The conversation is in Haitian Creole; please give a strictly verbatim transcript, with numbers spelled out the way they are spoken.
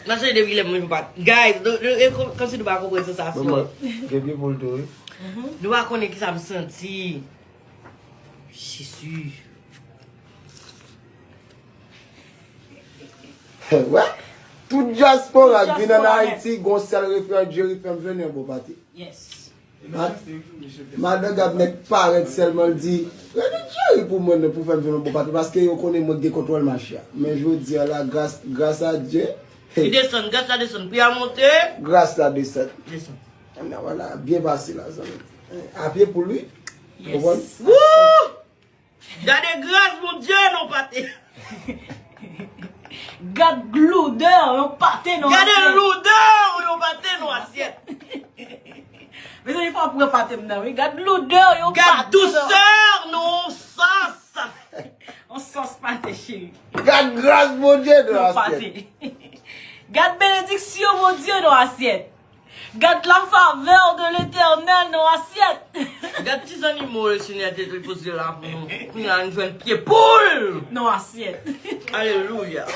Sa se depi lè mwen pa. Guys, nou, nou, e kòm, kòmsi nou pa konprann sansasyon. Manman, gen pye poul tou, wi. Nou pa konnen ki sa m santi. Jezi. Wè? Tout dyaspora ki vin ann Ayiti, gon sèl referans Jerry fè m jwenn yon bon pate. Yes. Madan Gab nèk parèt sèlman l di, "Rele Jerry pou mwen non, pou fè m jwenn yon bon pate, paske yo konnen mwen gen kontwòl mache a." Men jodi a la, gras, gras a Dye. Li desann, gras la desann, pri a monte. Gras la desann. Desann. Nan wala, byen pase la, zanmi. A pye poul, wi. Yes. Woo! Gade gras Bondye nan pate. Gad loudè yon pate nan Gade asyèt. Loudè yon pate nan asyèt. Mezanmi, fò pran pate m nan, wi. Gad loudè yon Gad pate nan dousè nan sòs. Yon sòs pate, cheri. Gad gras Bondye nan Yon asyèt. Pate. Gad benediksyon Bondye nan asyèt. Gad la favè de Letènèl nan asyèt. Gad ti zannimo le Senyè te poze la pou nou. Kounye a nou jwenn pye poul. Nan asyèt. Alelouya.